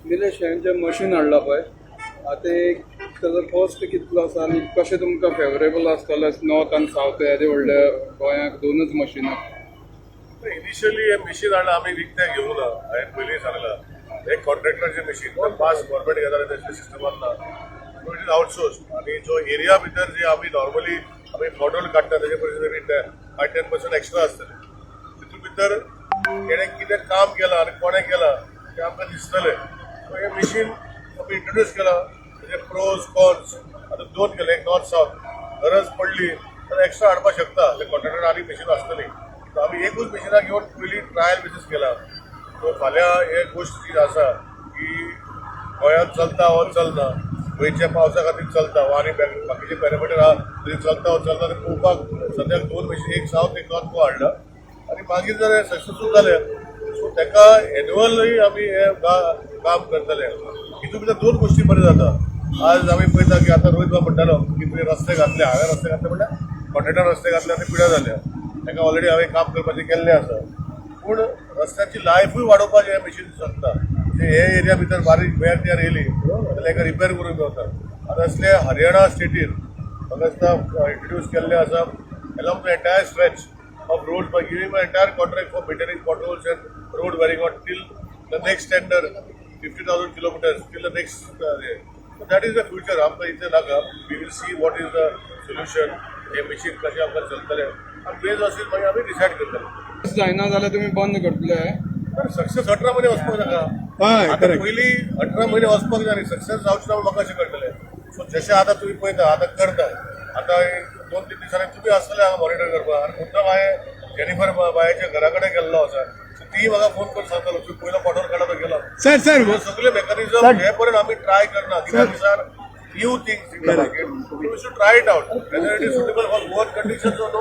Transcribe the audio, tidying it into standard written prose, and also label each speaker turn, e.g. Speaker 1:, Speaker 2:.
Speaker 1: निलेश, हें जें मशीन हाडलां पळय, आतां एक ताजो कॉस्ट कितलो आसा आनी कशें तुमकां फेवरेबल आसतलें नॉर्थ आनी सावथ येदे व्हडल्या गोंयाक दोनूच मशिनां?
Speaker 2: इनिशियली हे मशीन हाडलां आमी, विकतें घेवंक ना. हांवें पयलीं सांगलां, हे कॉन्ट्रॅक्टराचें मशीन. पास गव्हर्मेंट घेता तसलें सिस्टमान ना, it is outsource. आनी जो एरिया भितर जे आमी नॉर्मली आमी मॉडल काडटा, तेजे परस तरी 5-10% एक्स्ट्रा आसतले. तितून भितर तेणें कितें काम केलां आनी कोणें केलां तें आमकां दिसतलें. सो हें मशीन आमी इंट्रोड्यूस केलां. तेजे प्रोज कॉन्स आतां दोन केले, एक नॉर्थ सावथ. गरज पडली तर एक्स्ट्रा हाडपाक शकता. ते कॉन्ट्रॅक्टर आनी मशीन आसतली. सो आमी एकूच मशिनां घेवन पयलीं ट्रायल बेसीस केला. सो फाल्यां हे गोश्ट जी आसा की गोंयांत चलता वो चलना, गोंयच्या पावसा खातीर चलता वा आनी बाकीचे पॅरामिटर आहा तरी चलता वो चलना, ते पळोवपाक सद्याक दोन मशीन, एक सावथ, एक नॉर्थ गोवा हाडला. आनी मागीर जर सक्सेसफूल जाले, सो ताका एन्युअलय आमी हे काम करतले. हितून भितर दोन गोश्टी बऱ्यो जाता. आज आमी पळयता की आतां रोहित बाब म्हणटालो की तुवें रस्ते घातले, हांवें रस्ते घातले म्हणल्यार कॉन्ट्रॅक्टर रस्ते घातले आनी पिड्यार जाल्या. ताका ऑलरेडी हांवें काम करपाचें केल्लें आसा. पूण रस्त्याची लायफूय वाडोवपाचें हें मशीन शकता. म्हणजे हे एरिया भितर बारीक वेर टेर येयली जाल्यार हेका रिपेर करूंक मेवता. आतां असले हरियाणा स्टेटीर म्हाका दिसता इंट्रोड्यूस केल्लें आसा along the entire stretch of road by giving entire contract for maintaining potholes and road wearing out till the next tender, 50,000 kilometers till the next. So that is the future. आमकां इतलें नाका. We will see what is the solution. हे machine कशें आमकां चलतलें आनी बेज असेल मागीर आमी डिसायड करतले.
Speaker 1: जायना जाल्यार तुमी बंद करतले?
Speaker 2: तर सक्सेस 18 म्हयने वचपाक नाका?
Speaker 3: हय.
Speaker 2: आतां पयलीं 18 म्हयने वचपाक जाय न्ही. सक्सेस जावचें ना म्हूण म्हाका कशें कळटलें? सो जशें आतां तुमी पळयता, आतां करता, आतां 2-3 दिसांनी तुमी आसतले हांगा मॉनिटर करपाक. आनी मुद्दम हांवें जेनिफर बायाच्या घरा कडेन गेल्लो आसा, सो ती म्हाका फोन करून सांगतालो, तुमी पयलो पॉटहोल काडला तो गेलो.
Speaker 3: Sir sir.
Speaker 2: सो सगळे मेकॅनिझम हे पर्यंत आमी ट्राय करना, कित्याक these are new things in the market. We should try it out whether it is suitable for Goan conditions or no.